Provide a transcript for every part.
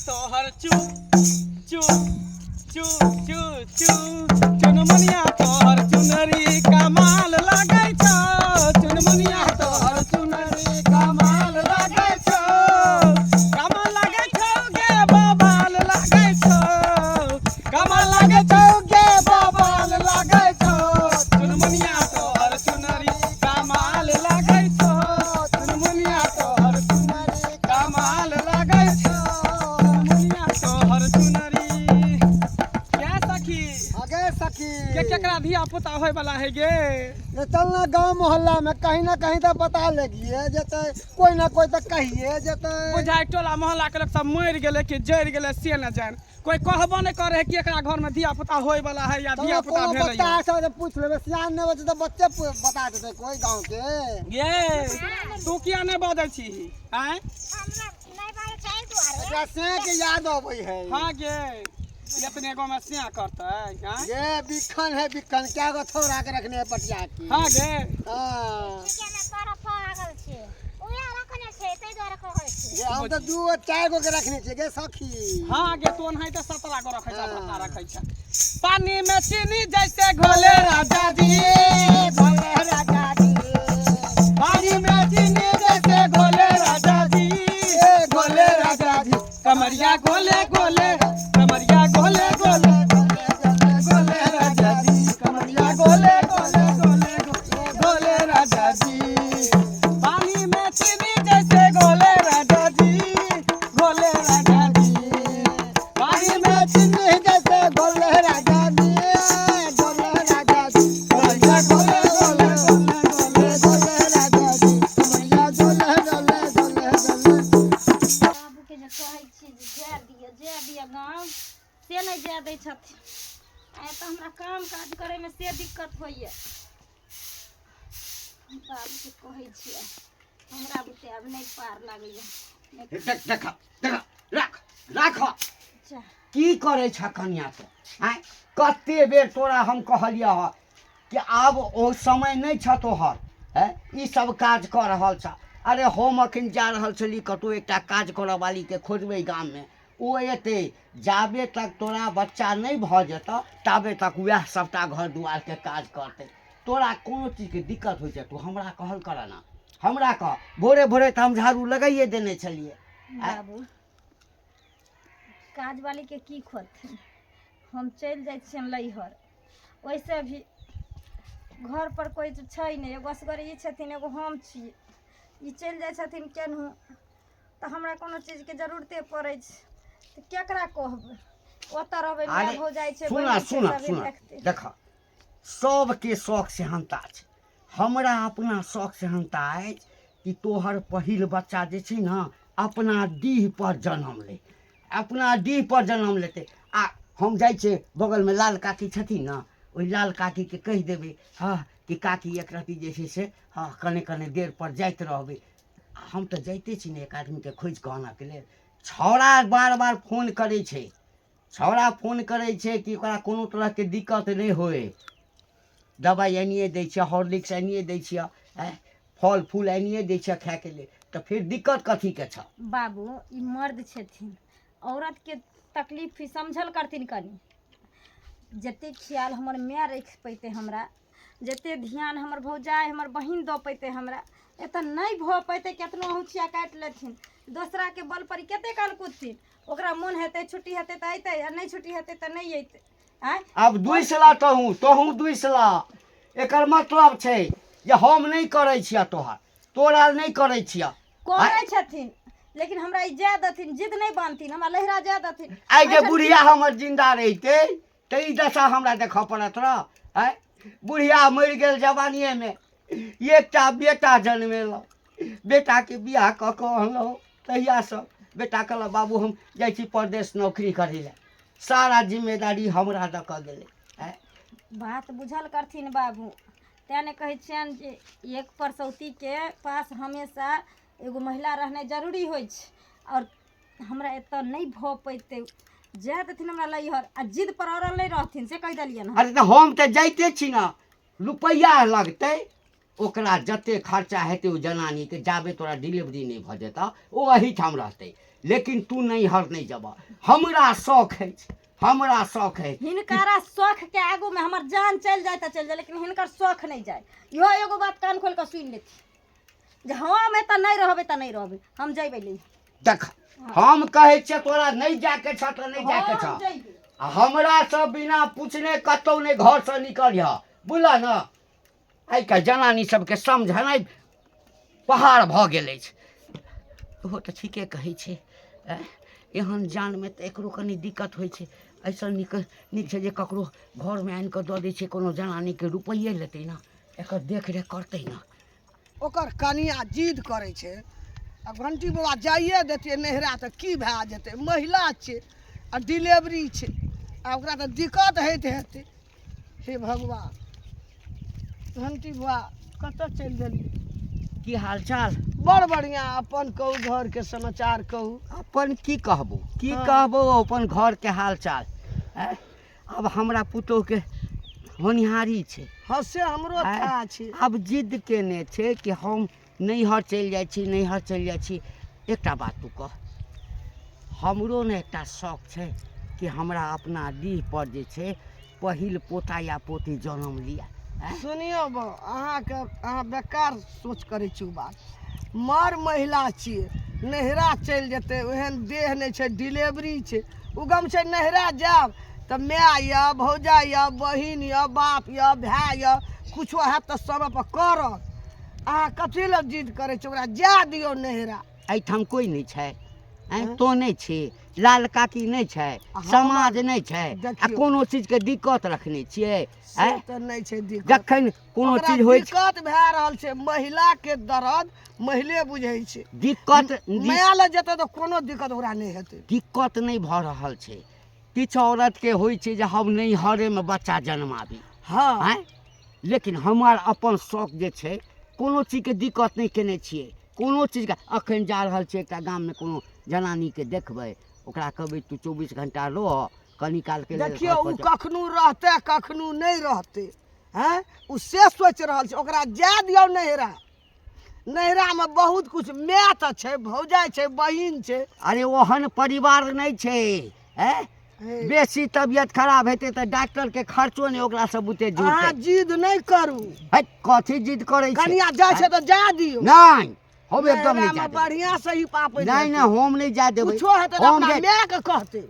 तोहर चू चू चू चू चू, चुनमुनिया तोहर चुनरी कमाल लागै छौ, चुनमुनिया तोहर चुनरी कमाल लागै छौ, कमाल लागै छौ गे बबाल लागै छौ, कमाल लागै छौ गे बबाल लागै छौ, चुनमुनिया तोहर चुनरी कमाल लागै छौ, चुनमुनिया तोहर चुनरी कमाल लागै छौ, चुनमुनिया तोहर चुनरी। क्या सखी? आगे सखी। के केकरा धिया पुता होय वाला है गे? ये चल ना गांव मोहल्ला में कहीं ना कहीं तो पता लगिए जेतै, कोई ना कोई तो कहिए जेतै। बुझाइ टोला मोहल्ला के लोग सब मरि गेलै कि जरि गेलै से न जान, कोई कहबो नहि करे है कि एकरा घर में धिया पुता होय वाला है या चल धिया ना पुता कोनो भेलै। बच्चा है से पूछ लेबै, सियान नहि बच्चे तऽ बच्चे बता देतै कोई गांव के। गे तू किया नहि बजै छी आँय? हमरा नहि बाजै छै एहि दुआरे। एकरा से के याद अबै है। हाँ गे, एतने गो में सिया करतै आँय? ये बिखन है बिखन, क्या गो थोड़ा के रखने है पटिया की। हाँ गे। हाँ। ठीके मे बड़ा पागल छै, उएह रखने छै ताहि दुआरे कहै छै। गे हम तऽ दू गो चारि गो के रखने छियै गे सखी। हाँ गे, तू ओनाहिते 17 गो रखै छ, हाँ। भत्ता रखै छ। पानी में चीनी जैसे घोले राजा जी, भोले राजा जी, पानी में चीनी जैसे घोले राजा जी, ए भोले राजा जी, कमरिया गोले गोले, कमरिया गोले गोले गोले राजा जी, कमरिया गोले गोले गोले गोले गोले राजा जी, पानी में चीनी जैसे गोले राजा जी, गोले राजा जी, पानी में चीनी जैसे भोले राजा जी, भोले राजा जी, कमरिया गोले गोले गोले गोले भोले राजा जी, कमरिया गोले गोले गोले गोले। बाबूके जे कहै छी जे जाय दिअ जाय दिअ गाँव, से नहि जाय दै छथिन। आइ तऽ हमरा काम काज करैमे से दिक्कत होइए। बाबूके कहै छियै, हमरा बुते आब नहि पार लागैए। देख देख देख, राख राख। अच्छा। की करै छ कनिया तो आँय? कते बेर तोरा हम कहलियह हँ कि आब ओ समय नहि छ तोहर, हैं ई सब काज कऽ रहल छ। अरे हम अखन जा रहल छली कतहु एकटा काज करऽ वालीके खोजबै गाममे, ओ एतै जाबे तक तोरा बच्चा नहि भऽ जेतऽ ताबे तक वएह सबटा घर दुआरके काज करतै। तोरा कोनो चीजके दिक्कत होइ छै तू हमरा कहल करऽ ना, हमरा कह। भोरे भोरे तऽ हम झाड़ू लगाइए देने छलियै। बाबू काज वालीके की खोजथिन, हम चलि जाइ छियनि लैहर, ओहिसँ भी घर पर कोइ छै नहि, एगो असगरे ई छथिन एगो हम छी। ई चलि जाइ छथिन केनहु तऽ हमरा कोनो चीजके जरूरते पड़ै छै तऽ केकरा कहबै? ओतऽ रहबै माय अरे भौजाइ छै, सुना बहिन छै, सुना सभे सुना देखतै। देख, सबके शौक सेहन्ता छै, हमरा अपना शौक सेहन्ता अछि कि तोहर पहिल बच्चा जे छै ने अपना डीह पर जन्म ले, अपना डीह पर जन्म लेतै। आ हम जाइ छियै बगलमे लाल काकी छथिन ने, ओहि लाल काकीके कहि देबै हँ कि काकी एक रत्ती जे छै से हँ कने कने देर पर जाइत रहबै। हम तऽ जाइते छी ने एक आदमीके खोजि कऽ आनऽके लेल। छौड़ा बार बार फोन करै छै, छौड़ा फोन करै छै कि ओकरा कोनो तरहके दिक्कत नहि होइ, दबाइ आनिए दै छियै, हॉर्लिक्स आनिए दै छियै, आँय फल फूल आनिए दै छियै खायके लेल, तऽ फेर दिक्कत कथीके छऽ? बाबू ई मर्द छथिन, औरतके तकलीफ ही समझल करथिन कनि। जतेक ख्याल हमर माय राखि पैतै हमरा, जतेक ध्यान हमर भौजाइ हमर बहिन दऽ पैतै हमरा, एतऽ नहि भऽ पैतै। केतनो हौछिया काटि लेथिन, दोसराके बल पर ई कतेक काल कूदथिन? ओकरा मोन हेतै छुट्टी हेतै तऽ अयतै, आ नहि छुट्टी हेतै तऽ नहि अयतै। आँय आब दुइसला तहूँ तहूँ दुइसला, एकर मतलब छै जे हम नहि करै छियह तोहर, तोरा नहि करै छियह। करै छथिन लेकिन हमरा ई जाय देथिन, जिद नहि बान्हथिन, हमरा लहिरा जाय देथिन। आइ जे एहिठाम बुढ़िया हमर जिन्दा रहितै तऽ ई दशा हमरा देखऽ पड़त रह? आँय बुढ़िया मरि गेल जवानिएमे, एकटा बेटा जनमेलहुँ, बेटाके बियाह कऽ कऽ अनलहुँ, तहियासँ बेटा कहलक बाबू हम जाइ छी परदेश नौकरी करै लए, सारा जिम्मेदारी हमरा दऽ कऽ गेलै। आँय बात बुझल करथिन बाबू, तेँ ने कहै छियनि जे एक परसौतीके पास हमेशा एगो महिला रहनाइ जरूरी होइ छै। आओर हमरा एतऽ नहि भऽ पैतै, जाय देथिन हमरा लैहर, आ जिद पर अड़ल नहि रहथिन, से कहि देलियनि हँ। अरे तऽ हम तऽ जाइते छी ने, रुपैआ लगतै, ओकरा जते खर्चा हेतै ओ जनानीके, जाबे तोरा डिलीवरी नहि भऽ जेतऽ ओ एहीठाम रहतै, लेकिन तू नैहर नहि जेबह। हमरा शौख अछि, हमरा शौख अछि। हिनकारा शौख के आगू में हमर जान चलि जाय तऽ चलि जाय, लेकिन हिनकर शौख नहि जाय। इहो एगो बात कान खोलि कऽ सुनि लेथिन जे हम एतऽ नहि रहबै तऽ नहि रहबै, हम जयबै ले। देख, हम कहै छियै तोरा नहि जायके छह तऽ नहि जायके हम छह। जयबै। आ हमरा से बिना पूछने कतहु नहि घरसँ निकलिह, बुझलह ने? आइ काल्हि जनानी सबके समझनाइ पहाड़ भऽ गेल अछि। ओहो तऽ ठीके कहै छै, आँय, एहन जानमे तऽ एकरो कनि दिक्कत होइ छै। एहिसँ नीक नीक छै जे ककरो घरमे आनि कऽ दऽ दै छै, कोनो जनानीके रुपैए लेतै ने, एकर देखरेख करतै ने। ओकर कनिया जिद करै छै, आ घंटी बाबा जाइए देतियै नैहरा तऽ की भए जेतै? महिला छै आ डिलेवरी छै, आ ओकरा तऽ दिक्कत होइत हेतै। हे भगवान, घंटी बुआ कतऽ चलि गेलियै? की हाल चाल? बड़ बढ़िआँ, अपन कहू, घरके समाचार कहू। अपन की कहबो, की हँ। कहबो अपन घरके हाल चाल? आँय, आब हमरा पुतोहके होनिहारी छै। हँ, से हमरो आँय, था छै। आब जिद केने छै कि हम नैहर चलि जाइ छी, नैहर चलि जाइ छी। एकटा बात तू कह, हमरो ने एकटा शौक छै कि हमरा अपना डीह पर जे छै पहिल पोता या पोती जन्म लिअ। आँय? सुनियौ बौ, अहाँके अहाँ बेकार सोच करै छी। ओ बात मर महिला छियै, नैहरा चलि जेतै ओहन देह नहि छै, डिलेवरी छै। ओ गम छै नैहरा जायब तऽ माय यऽ, भौजाइ यऽ, बहिन यऽ, बाप यऽ, भाय यऽ, किछो हैत तऽ समय पर करत। अहाँ कथी लए जिद करै छी? ओकरा जाय दियौ नैहरा। एहिठाम कोइ नहि छै? आँय, तो नहि छी? लाल काकी नहि छै? समाज नहि छै? आ देखियौ। कोनो चीजके दिक्कत रखने छियै? से आँय, तऽ नहि छै दिक्कत। जखन कोनो ओकरा चीज होइ छै, दिक्कत भए रहल छै। महिलाके दर्द महिले बुझै छै। दिक्कत माय लग जेतै तऽ कोनो दिक्कत ओकरा नहि हेतै। दिक्कत नहि भऽ रहल छै। किछु औरतके होइ छै जे हम नैहरेमे बच्चा जन्माबी। हँ। आँय, लेकिन हमर अपन शौक जे छै, कोनो चीजके दिक्कत नहि केने छियै, कोनो चीजके। अखन जा रहल छियै एकटा गाममे कोनो जनानीके देखबै, ओकरा कहबै तू 24 घंटा रह, कनी कालके लेल देखियौ, घर ओ पर जा। कखनो रहतै कखनो नहि रहतै। हँ, ओ से सोचि रहल छै। ओकरा जाय दियौ नैहरा। नैहरामे बहुत कुछ माय तऽ छै, भौजाइ छै, बहिन छै। अरे ओहन परिवार नहि छै। आँय, हे, बेसी तबियत खराब हेतै तऽ डॉक्टरके खर्चो नहि ओकरा सब बुते अहाँ जुड़तै। जिद नहि करू। है, कथी जिद करै छै? कनिया जाइ छै तऽ जा दियौ। नहि, हम एकदम नहि नैहरामे जा देबै। बढ़िआँ से ही पापैत नहि हेतै। नहि, हम नहि जा देबै। कुछो हेतै तऽ हम अपना जे मायके कहतै।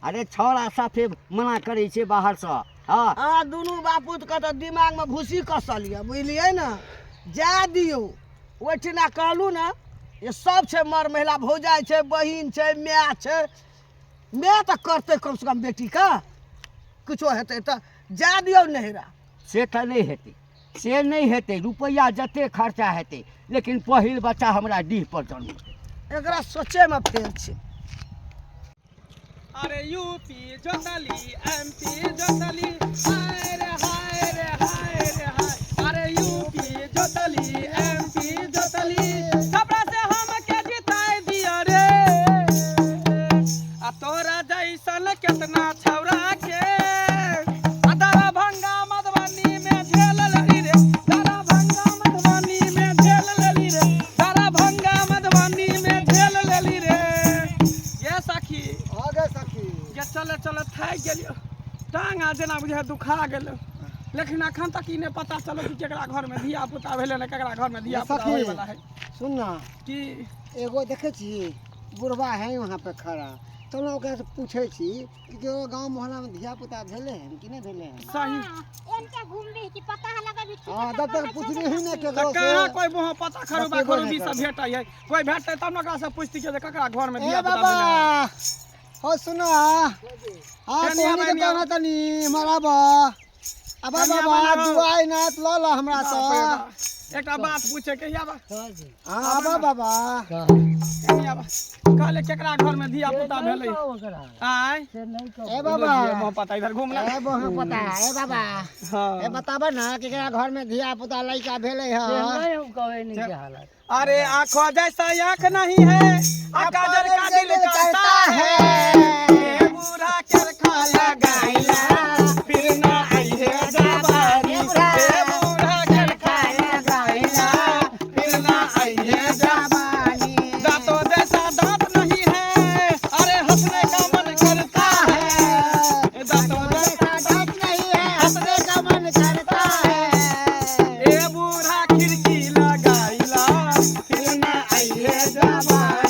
अरे छौड़ा साफे मना करै छै बाहरसँ। हँ, अहाँ दुनू बापूतके तऽ दिमागमे भूसी कसल यऽ, बुझलियै ने? जाय दियौ। ओहिठिना कहलहुँ ने जे सब छै मर महिला, भौजाइ छै, बहिन छै, माय छै। माय तऽ करतै कमसँ कम बेटीके, किछो हेतै तऽ। जाय दियौ नैहरा। से तऽ नहि हेतै, से नहि हेतै। रुपैआ जते खर्चा हेतै, लेकिन पहिल बच्चा हमरा डीह पर जन्म। एकरा सोचैमे फेर छै। अरे यूपी जोतली, एमपी जोतली, हाय रे हाय रे हाय रे हाय। अरे यूपी जोतली, एमपी जोतली, छपरा से हमके जिताई दिया रे। आ तोरा जैसन केतना छौरा के आ दरभंगा मधुबनी में झेल लेली रे, दरभंगा मधुबनी में झेल लेली रे, दरभंगा मधुबनी में झेल लेली रे। ये सखी। आ गे सखी। जे चले चले थाकि गेलियो, टांग आ जेना बुझाय दुखा गेलो, लेकिन अखन तक ई नहि पता चलो कि केकरा घर में धिया पुता भेलै ने केकरा घर में धिया पुता सखी। होय वाला है। सुन ना। की? एगो देखै छी बुढ़बा है वहाँ पे खड़ा, चलो ओकरा से पूछै छी कि केकरो गाँव मोहल्ला में धिया पुता भेलै हन कि नहि भेलै हन। सही। एनके घूमबी कि पता लगबी। हाँ, जब तक पूछबी ही नहीं तऽ केकरो से कहाँ कोई वहाँ पता खरूबा बतेबो नहि खरूबी सब करबै। भेटै है? कोई भेटतै तब ने ओकरा से पुछती जे ककरा घर में ए धिया पुता बाबा भेलै हन। हो सुनो। हाँ, कनिया तोहनी के बनिया। कहना तनी मराबा अबा कनिया बाबा बनाबो। दुआई नाथ लऽ ला हमरा बाप रे से। बाप। एकटा बात पूछे के या बा। हाँ, आबा बाबा। कनिया बा, कहले केकरा घर में धिया पुता भेलै? आय ए बाबा। मुँह पता इधर घूमना। ए बहु पता, ए बाबा। हाँ। ए बताबा ना केकरा घर में धिया पुता लड़का भेलै हन। अरे आंखों जैसा आंख नहीं है, आ काजल का दिल करता है, ए बूढ़ा चरखा लगाइला फिर ना आई है जवानी, ए बूढ़ा चरखा। माय।